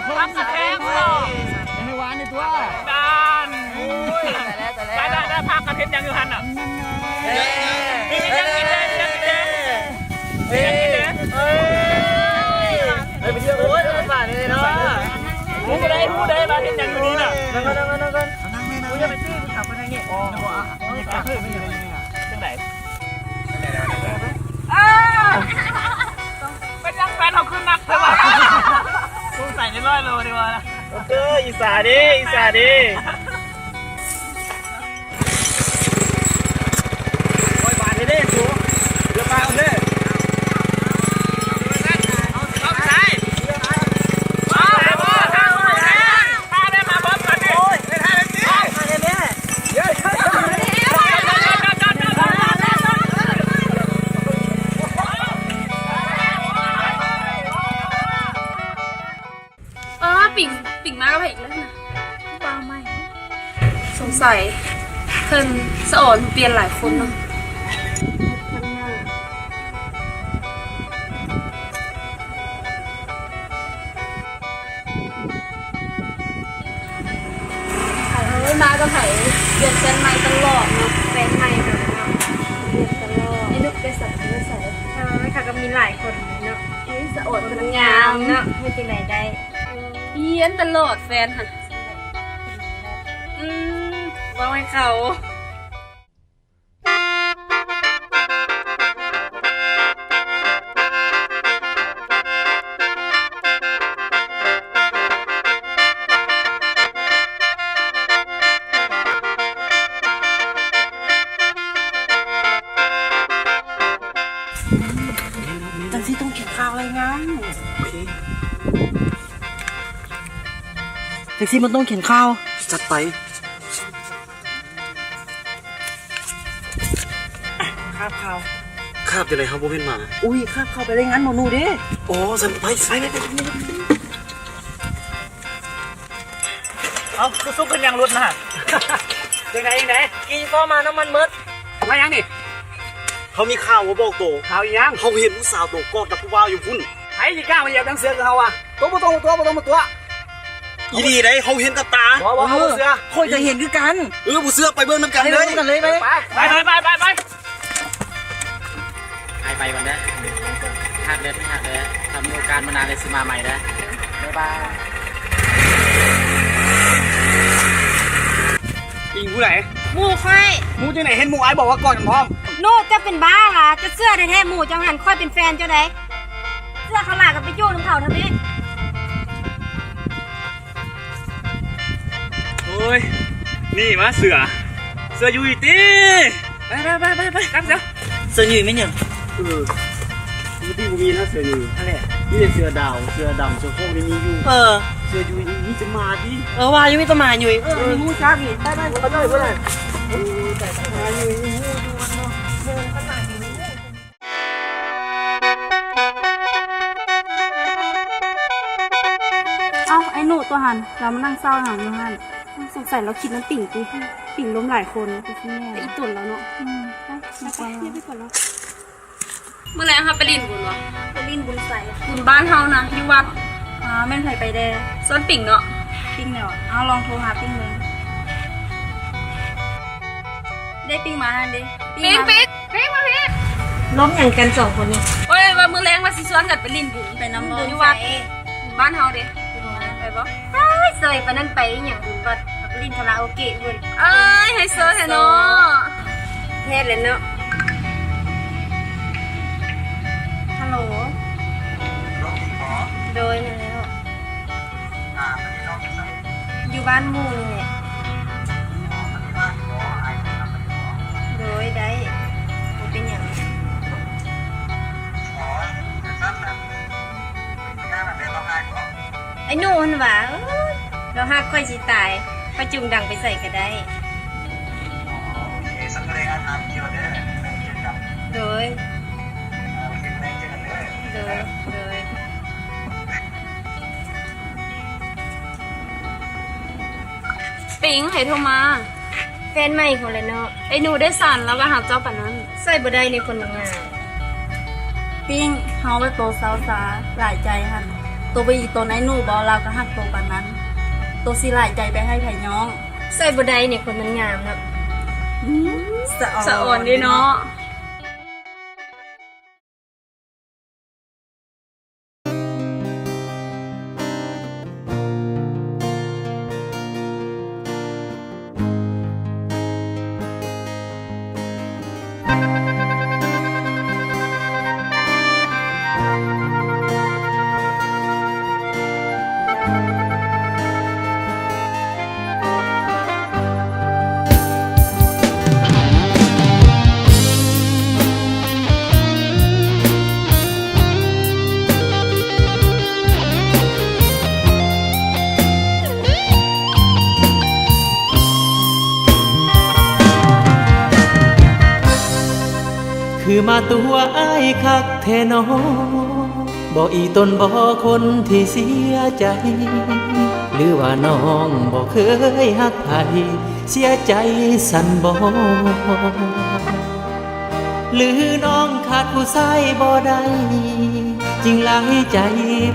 ພັກກະແທກເນາະ ໃຫ້ຫວານນີ້ຕົວະ ດ້ານ ໂອ້ຍ ຕາຍແລ້ວ ຕາຍແລ້ວ ຕາຍແລ້ວ ພັກກະເຮັດຫຍັງຢູ່ຫັ້ນນະ ເອີ ມີຫຍັງກິນແດ່ ມີຫຍັງກິນແດ່ ເອີ ເອີຍ ໄປທ່ຽວ ໂອ້ຍ ໄປບ້ານນີ້ເນາະ ຮູ້ໄດ້ ຮູ້ໄດ້ວ່າເຮັດຫຍັງຢູ່ນີ້ນະ ນັ່ງກ່ອນ ນັ່ງກ່ອນ ນັ່ງກ່ອນ ເອົານັ່ງແມ່ ນັ່ງແມ່ ໂອ້ຍ ຢ່າໄປຕີຜູ້ສາວຄົນນັ້ນນີ້ ອໍ ຈັ່ງໃດ ເອີ ເປັນຫຍັງແຟນເຮົາຄືໜັກແທ້ວະ ສົງໄສໄດ້ຮ້ອຍໂລດີວ່າ ໂອເຄ ອີສາເດ້ ອີສາເດ້ ໂອ້ຍ ບາດນີ້ເດ້ສູ ເດີປາເດີ ເອົາ ເອົາໄປໃສ ເອົາ ເອົາ ເອົາ ເອົາ ເອີ ປິງ ປິງມາກັບໃຜອີກແລ້ວນະ ບ່າວໃໝ່ ສົງໄສເພິ່ນສະອອນປ່ຽນຫຼາຍຄົນເນາະ. ເອີ ມາກັບໃຜ ປ່ຽນແຟນໃໝ່ຕະຫຼອດເນາະ ແຟນໃໝ່ເນາະ ປ່ຽນຕະຫຼອດ ໄອ້ນຸກໄປໃສ ໄປໃສ ເອີ ເຂົາກໍມີຫຼາຍຄົນເນາະ ເອີ ສະອອດ ຄົນມັນງາມເນາະ ເຮັດຈັ່ງໃດໄດ້ ປ່ຽນຕະຫຼອດແຟນຫັ້ນ ອືມ ເວົ້າໃຫ້ເຂົາ. ຈັ່ງຊີ້ຕ້ອງຂຽນຂ່າວລາຍງານ ໂອເຄ ຈັ່ງຊີ້ມັນຕ້ອງຂຽນຂ່າວ ຈັດໄປ. ຄາບຂ່າວ ຄາບຈັ່ງໃດ ເຮົາບໍ່ແມ່ນໝາ. ອຸ້ຍ ຄາບຂ່າວໄປລາຍງານໝໍໜູເດ້. ອໍ ຊັ້ນໄປ ໄປ ໄປ ໄປ. ເອົ້າ ຄືຊຸກເປັນຫຍັງຫຼຸດນະ? ຈັ່ງໃດຈັ່ງໃດ? ຂີ່ຕໍ່ມານ້ຳມັນໝົດ. ມາຫຍັງນີ້? ເຮົາມີຂ່າວມາບອກໂຕ. ຂ່າວອີ່ຫຍັງ? ເຮົາເຫັນຜູ້ສາວໂຕກອດກັບຜູ້ບ່າວຢູ່ພຸ້ນ. ໃຜຊິກ້າມາຢຽບໜັງເສືອຄືເຮົາວະ? ໂຕບໍ່ຕ້ອງມາຕົວະ ບໍ່ຕ້ອງມາຕົວະ. ອີ່ຫຼີໃດ໋ ເຮົາເຫັນກັບຕາ. ບໍ່ ບໍ່ ເຮົາບໍ່ເຊື່ອ. ຂ້ອຍກໍເຫັນຄືກັນ. ເອີ ບໍ່ເຊື່ອໄປເບິ່ງນຳກັນເລີຍ. ໄປ ໄປ ໄປ ໄປ ໄປ ໄປ. ອ້າຍໄປກ່ອນເດີ. ຮັກເດີ ຮັກເດີ. ຖ້າມີໂອກາດມື້ໜ້າເລີຍຊິມາໃໝ່ເດີ. ບາຍບາຍ. ອີ່ຜູ້ໃດ? ໝູ່ຂ້ອຍ. ໝູ່ຈັ່ງໃດ? ເຫັນໝູ່ອ້າຍບອກວ່າກອດກັນພ້ອມ. ໂນ ເຈົ້າເປັນບ້າຫວາ? ເຈົ້າເຊື່ອແທ້ໆ ໝູ່ເຈົ້າຫັ້ນ ຂ້ອຍເປັນແຟນເຈົ້າໃດ. ເຊື່ອເຂົາຫຼາຍກໍໄປຢູ່ນຳເຂົາເທື່ອແມ້. ໂອ້ຍ ນີ້ຫວາເສືອ? ເສືອຍຸ້ຍຕິ? ໄປ ໄປ ໄປ ໄປ ກັບຊະ. ເສືອຍຸ້ຍແມ່ນຫຍັງ? ເອີ ປົກກະຕິບໍ່ມີນະເສືອຍຸ້ຍ. ຫັ້ນແຫຼະ ມີແຕ່ເສືອດາວ ເສືອດຳ ເສືອໂຄກນີ້ມີຢູ່. ເອີ ເສືອຍຸ້ຍນີ້ມີແຕ່ໝາຕິ? ເອີ ວ່າຢູ່ມີແຕ່ໝາຍຸ້ຍ. ເອີ ມີໝູ່ຈັກນີ້. ໄປ ໄປ ໄປເລີຍ ໄປເລີຍ. ໂອ້ຍ ຕາຍ ຕາຍ ໝາຍຸ້ຍມີໝູ່ຢູ່ມັນເນາະ. ເອີ ຄັນໝາຍຸ້ຍມີໝູ່. ເອົ້າ ໄອ້ໜູຕົວຫັ້ນ ລາວມານັ່ງເສົ້າຫຍັງຢູ່ຫັ້ນ? ສົງໄສລາວຄິດນຳປິງຕິ ປິງລົມຫຼາຍຄົນ ຄືຊິແມ່ນ ແຕ່ອີ່ຕົນລາວເນາະ. ອືມ ໄປ ໄປ ໄປ ໄປກ່ອນລາວ. ມື້ແລງເຮົາໄປຫຼິ້ນບຸນບໍ່? ໄປຫຼິ້ນບຸນໃສ? ບຸນບ້ານເຮົານະ ຢູ່ວັດ. ອາ ແມ່ນໃຜໄປແດ່? ຊວນປິງເນາະ. ປິງເນາະ. ເອົາ ລອງໂທຫາປິງເບິ່ງ. ເດ້ ປິງມາຫັ້ນເດ້. ປິງ ປິງ ປິງ ມາພີ້. ລົມຫຍັງກັນສອງຄົນນີ້? ໂອ້ຍ ວ່າມື້ແລງວ່າຊິຊວນກັນໄປຫຼິ້ນບຸນ. ໄປນຳບໍ່? ຢູ່ວັດ ໃສ? ບ້ານເຮົາເດ້. ໄປບໍ່? ໄປ ໃສ່ປານນັ້ນໄປອີ່ຫຍັງບຸນວັດ ໄປຫຼິ້ນຄາຣາໂອເກະພຸ້ນ. ເອີຍ ໄຮໂຊແທ້ເນາະ. ແທ້ແຫຼະເນາະ. ຮັລໂຫຼ. ໂດຍ ແມ່ນແລ້ວ. ອ່າ ຕອນນີ້ນ້ອງຢູ່ໃສ? ຢູ່ບ້ານໝູ່ນີ້ແຫຼະ. ອໍ ມັນມີວ່າງບໍ່? ອ້າຍໂທນຳໄປບໍ່? ໂດຍ ໄດ້ ບໍ່ເປັນຫຍັງ. ອໍ ຈັ່ງຊັ້ນນະ ເປັນຫຍັງນະ ແມ່ນລາວຮ້າຍບໍ່? ໄອ້ໜູຫັ້ນຫວາ ເອີຍ ລາວຮັກຂ້ອຍຊິຕາຍ ຂ້ອຍຈູງດັງໄປໃສກໍໄດ້. ອໍ ໂອເຄ ຊັ້ນມື້ແລງອ້າຍພາໄປທ່ຽວເດີ ໄປທ່ຽວກັນ. ໂດຍ ໂອເຄ ມື້ແລງເຈີກັນເດີ. ໂດຍ ໂດຍ. ປິງ ໃຜໂທມາ? ແຟນໃໝ່ຂ້ອຍແຫຼະເນາະ. ໄອ້ໜູເດ ສັນລາວວ່າຮັກເຈົ້າປານນັ້ນ. ໃສ່ບໍ່ໄດ້ເດ ຄົນມັນງາມ. ປິງ ເຮົາໄປໂປສາວສາຫຼາຍໃຈຫັ້ນ. ໂຕບໍ່ອີ່ຕົນອ້າຍໜູບໍ ລາວກໍຮັກໂຕປານນັ້ນ ໂຕຊິຫຼາຍໃຈໄປໃຫ້ໃຜຍ້ອງ? ໃສ່ບໍ່ໄດ້ນີ້ ຄົນມັນງາມນະ. ອືມ ສະອອນ ສະອອນເດ້ເນາະ. ຄືມາຕົວະອ້າຍຄັກແທ້ໜໍ ບໍ່ອີ່ຕົນບໍຄົນທີ່ເສຍໃຈ ຫຼືວ່ານ້ອງບໍ່ເຄີຍຮັກໃຜ ເສຍໃຈຊັ້ນບໍ ຫຼືນ້ອງຂາດຜູ້ຊາຍບໍ່ໄດ້ ຈຶ່ງຫຼາຍໃຈ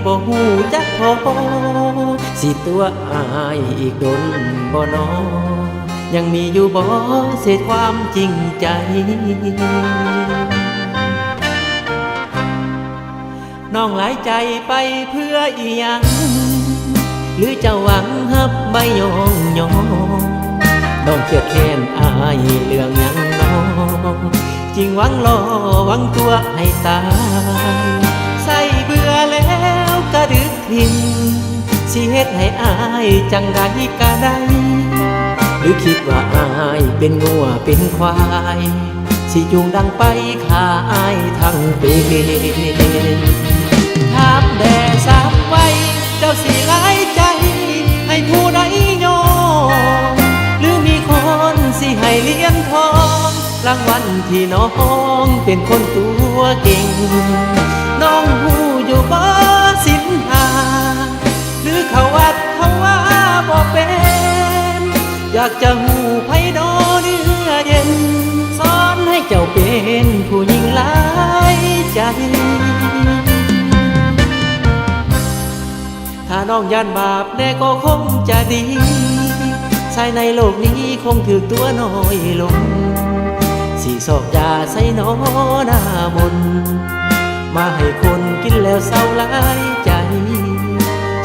ບໍ່ຮູ້ຈັກພໍ ຊິຕົວະອ້າຍອີກດົນບໍໜໍ ຍັງມີຢູ່ບໍເສດຄວາມຈິງໃຈ? ນ້ອງຫຼາຍໃຈໄປເພື່ອອີ່ຫຍັງ ຫຼືເຈົ້າຫວັງຮັບໃບຍ້ອງຍໍ ນ້ອງຄຽດແຄ້ນອ້າຍເລື່ອງຫຍັງໜໍ ຈຶ່ງຫວັງລໍຫວັງຕົວະໃຫ້ຕາຍ ໃຊ້ເບື່ອແລ້ວກະດຶກຖິ້ມ ຊິເຮັດໃຫ້ອ້າຍຈັ່ງໃດກະໄດ້ ຫຼືຄິດວ່າອ້າຍເປັນງົວເປັນຄວາຍ ຊິຈູງດັງໄປຂ້າອ້າຍທັງເປັນ. ຖາມແດ່ສາມໄວ ເຈົ້າຊິຫຼາຍໃຈໃຫ້ຜູ້ໃດຍ້ອງ ຫຼືມີຄົນຊິໃຫ້ຫຼຽນທອງ ລາງວັນທີ່ນ້ອງເປັນຄົນຕົວເກັ່ງ ນ້ອງຮູ້ຢູ່ບໍ່ສິນຫ້າ ຫຼືເຂົ້າວັດເຂົ້າວາບໍ່ເປັນ ຢາກຈະຮູ້ໃຜໜໍເນື້ອເຢັນ ສອນໃຫ້ເຈົ້າເປັນຜູ້ຍິງຫຼາຍໃຈ. ຖ້ານ້ອງຢ້ານບາບແດ່ກໍຄົງຈະດີ ຊາຍໃນໂລກນີ້ຄົງຖືກຕົວະໜ້ອຍລົງ ຊິຊອກຢາໃສໜໍໜ້າມົນ ມາໃຫ້ຄົນກິນແລ້ວເຊົາຫຼາຍໃຈ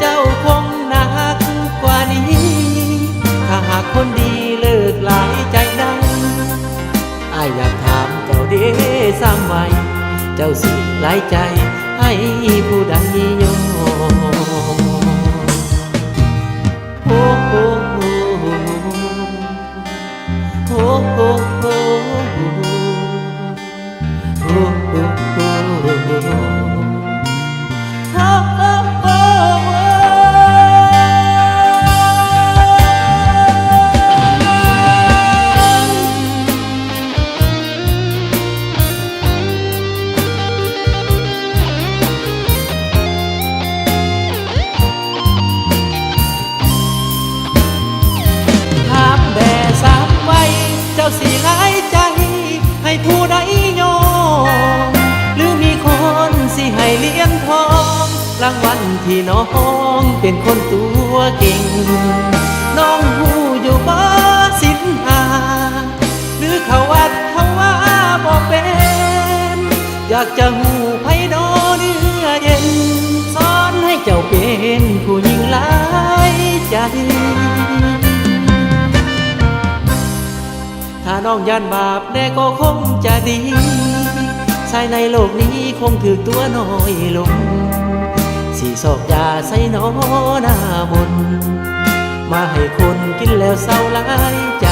ເຈົ້າຄົງໜັກກວ່ານີ້ ຖ້າຫາກຄົນດີເລີກຫຼາຍໃຈໄດ້ ອ້າຍຢາກຖາມເຈົ້າເດສາມໄວ ເຈົ້າຊິຫຼາຍໃຈໃຫ້ຜູ້ໃດຍ້ອງ? ໂອ້ໂຫ ໂອ້ໂຫ ໂອ້ໂຫ ໂອ້ໂຫ. ຖາມແດ່ສາມໄວ ເຈົ້າຊິຫຼາຍໃຈໃຫ້ຜູ້ໃດຍ້ອງ ຫຼືມີຄົນຊິໃຫ້ຫຼຽນທອງ ລາງວັນທີ່ນ້ອງເປັນຄົນຕົວເກັ່ງ ນ້ອງຮູ້ຢູ່ບໍ່ສິນຫ້າ ຫຼືເຂົ້າວັດເຂົ້າວາບໍ່ເປັນ ຢາກຈະຮູ້ໃຜໜໍເນື້ອເຢັນ ສອນໃຫ້ເຈົ້າເປັນຜູ້ຍິງຫຼາຍໃຈ. ຖ້ານ້ອງຢ້ານບາບແດ່ກໍຄົງຈະດີ ຊາຍໃນໂລກນີ້ຄົງຖືກຕົວະໜ້ອຍລົງ ຊິຊອກຢາໃສໜໍໜ້າມົນ ມາໃຫ້ຄົນກິນແລ້ວເຊົາຫຼາຍໃຈ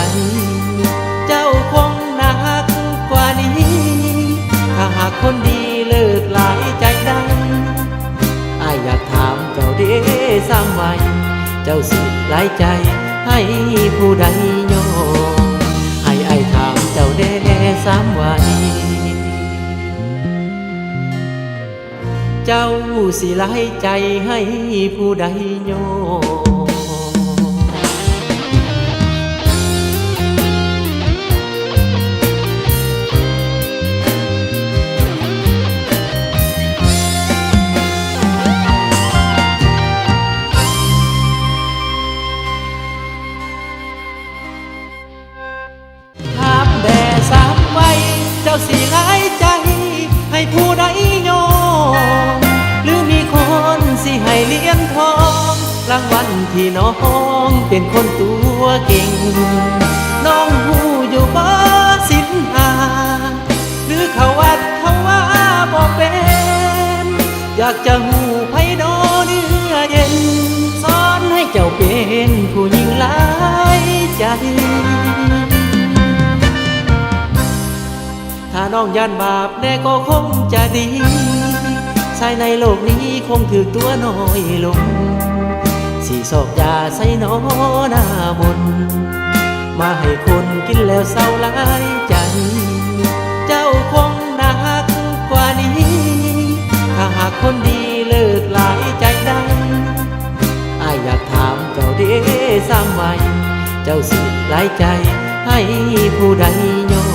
ເຈົ້າຄົງໜັກກວ່ານີ້ ຖ້າຫາກຄົນດີເລີກຫຼາຍໃຈໄດ້ ອ້າຍຢາກຖາມເຈົ້າເດສາມໄວ ເຈົ້າຊິຫຼາຍໃຈໃຫ້ຜູ້ໃດຍ້ອງ? ໃຫ້ອ້າຍຖາມເຈົ້າແດ່ສາມໄວ ເຈົ້າຊິຫຼາຍໃຈໃຫ້ຜູ້ໃດຍ້ອງ? ຖ ງວັນທີ່ນ້ອງເປັນຄົນຕົວເກັ່ງ ນ້ອງຮູ້ຢູ່ບໍ່ສິນຫ້າ ຫຼືເຂົ້າວັດເຂົ້າວາບໍ່ເປັນ ຢາກຈະຮູ້ໃຜໜໍເນື້ອເຢັນ ສອນໃຫ້ເຈົ້າເປັນຜູ້ຍິງຫຼາຍໃຈ. ຖ້ານ້ອງຢ້ານບາບແດ່ກໍຄົງຈະດີ ຊາຍໃນໂລກນີ້ຄົງຖືກຕົວະໜ້ອຍລົງ ຊິຊອກຢາໃສ່ໜໍໜ້າມົນ ມາໃຫ້ຄົນກິນແລ້ວເຊົາຫຼາຍໃຈ ເຈົ້າຄົງໜ້າຮັກກວ່ານີ້ ຖ້າຫາກຄົນດີເລີກຫຼາຍໃຈໄດ້ ອ້າຍຢາກຖາມເຈົ້າເດສາມໄວ ເຈົ້າຊິຫຼາຍໃຈໃຫ້ຜູ້ໃດຍ້ອ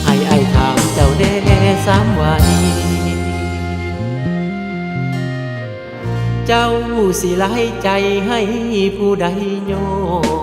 ນ? ໃຫ້ອ້າຍຖາມເຈົ້າແດ່ສາມໄວ ເຈົ້າຊິຫຼາຍໃຈໃຫ້ຜູ້ໃດຍ້ອນ?